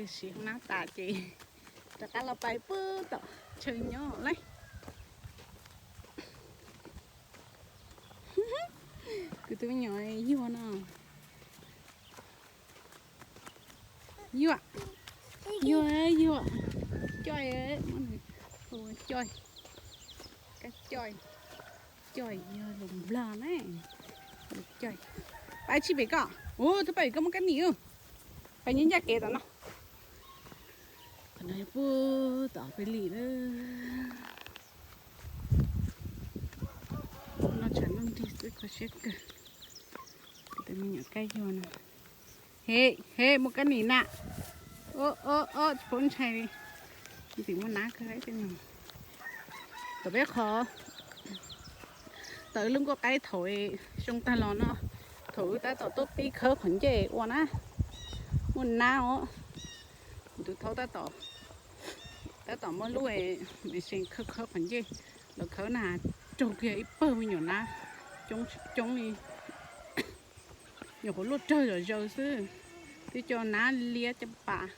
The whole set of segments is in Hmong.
Siv hoob nab tas ces rov qab los pais puag tom chaw nyob lawm. Kuv tus me nyuam yuag no. Yuag, yuag, yuag. Coj, muab nws coj, kab coj, coj yog lus Nplog na. Coj, pais tsis pem koj, ua tub pais koj muaj kab nim, pais nyob ncaj kev tom no. Qhov no yog puag tom peb lim lawm. No tshav ntuj nrig xwb kho siab kawg. Kuv tus me nyuam kab yuag no. He, he, muaj kab nim na. Ob, ob, ob, tsis paub ntshai li. Ntxim muaj nab kawg ib tej no. Tom peb qhov, tom wb lub nkoj qaib thaum xyoo tag los no, thaum wb tab tom tuaj pib khawb qhov ncej ua na, muaj nab os. Kuv tus thaub tab tom, tab tom muab lub machine khawb khawb qhov ncej, los khawb na, raug kiag ib pawg me nyuam nab coob tsis coob li. Nyuam qhuav luaj rawg zom zaws xwb, twb coj nab liab caj pas,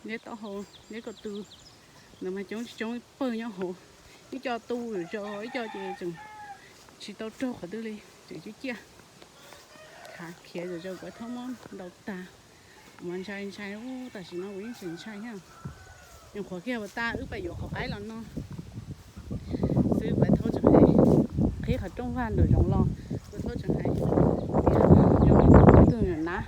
liab taub hau, liab ko tw, ntawd mas coob tsis coob ib pawg nyob hauv. Ib co tu zom zaws, ib co ces tseem tsis tau raug qhov twg li, tseem ciaj ciaj. Khav khiav zom zaws, kuv thaub muab ntaus tag. Kuv mas ntshai ntshai, tam sim no kuv yeej tseem ntshai thiab. Nyuam qhuav kiag ua tas wb pais yuav qhov qaib los no xwb, kuv thaub tseem hais, qhib qhov rooj vag nraum zoov los, kuv thaub tseem hais tias yog nws pom ib tug nab,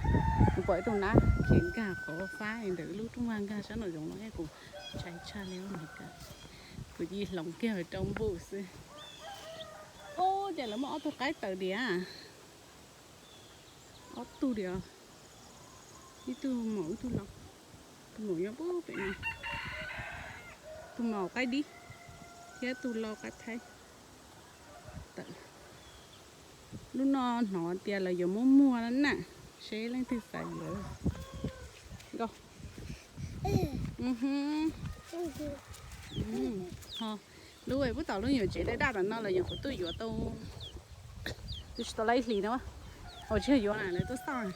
nws pom ib tug nab khiav nkag qhov fab ntawm lub rooj vag nkag sab nraum zoov no, kuv ntshai tshaj li. Kuv cia li hloov kiag rau npum xwb. Ub, cas lawv muaj ob tug qaib taws diam. Ob tug diam, ib tug maum ib tug laus. Tus maum nyob pem no, tus maum qaib dib, thiab tus laus qaib thaib. Lub no hnov tias lawv yuav muab muag na, seb leej twg xav yuav. Nkauj. Ho lub puag tom lub nyuam tsev daj daj tom no lawv nyuam qhuav tuaj yuav tau, twb tsis tau lab ib hlis no. Ua tsis yog yuav na, lawv tuaj xauj,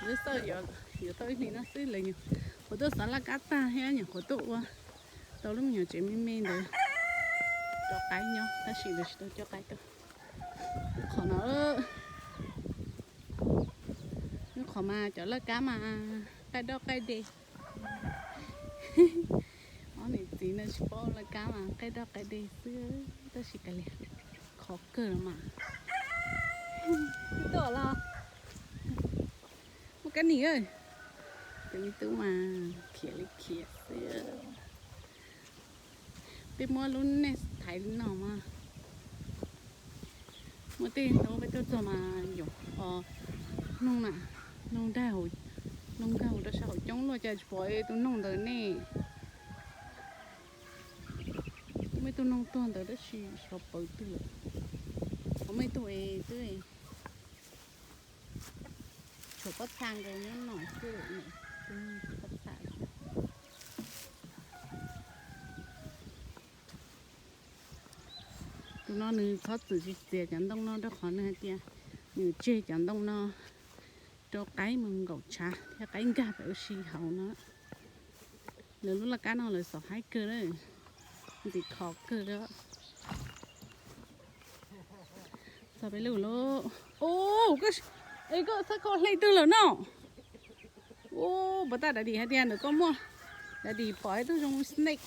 lawv xauj yuav tau ib hlis no xwb, lawv nyuam qhuav tuaj xov laj kab tag thiab nyuam qhuav tuaj ua tau lub me nyuam tsev me me ntawd rau qaib nyob, tab sis lawv tsis tau coj qaib tuaj. Qhov no, qhov mas cov laj kab mas qaij doj qaij de. Ob niam txiv no tsis paub laj kab mas qaij doj qaij de xwb, tab sis kav liam, khov kawg mas. Tuaj los, muaj kab nim, tus me tub mas khiav li khiav xwb. Peb muab lub nej thaiv li no mas, muaj tej hnub peb tuaj txog mas yuav noog na, noog dag, noog nkag rau sab hauv coob luaj cas tsis pom tus noog ntawd ne. Muaj ib tug noog tuag ntawd tab sis xyov pawv twg lawm. Ho muaj ib tug es twb tshuav pob txha nkaus nyob no xwb, pob txha. Tus no nws txhob txwm tsis txiav cov ntoo no rau qhov nws hais tias nws tseg cov ntoo no rau qaib mus nkaum tshav thiab qaib nkag pem ua si hauv no. Lawv lub laj kab no lawv xov haib kawg, ntxim khov kawg li. Txog peb lub lauj. Ub, es koj txhob kho hle twg lawm no. Ub, puas tas Daddy hais tias ntawm koj muaj, Daddy pom ib tug zoo snake.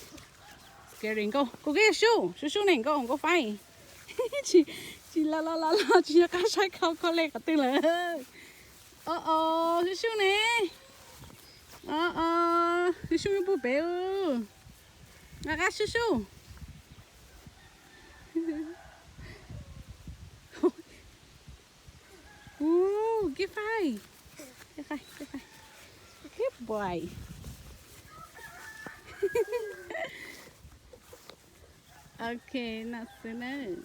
Scary nkauj, kuv koj sub sub sub ne nkauj nkauj faib. Tsis los los los los tsis nco qab saib kho kho hle qhov twg lawm. Os os, sub sub ne. Os os, sub sub nyob puag pem. Nqa qab sub sub. Ub, kib faib. Kib faib, kib faib. Good boy. Ok, no xwb nawb.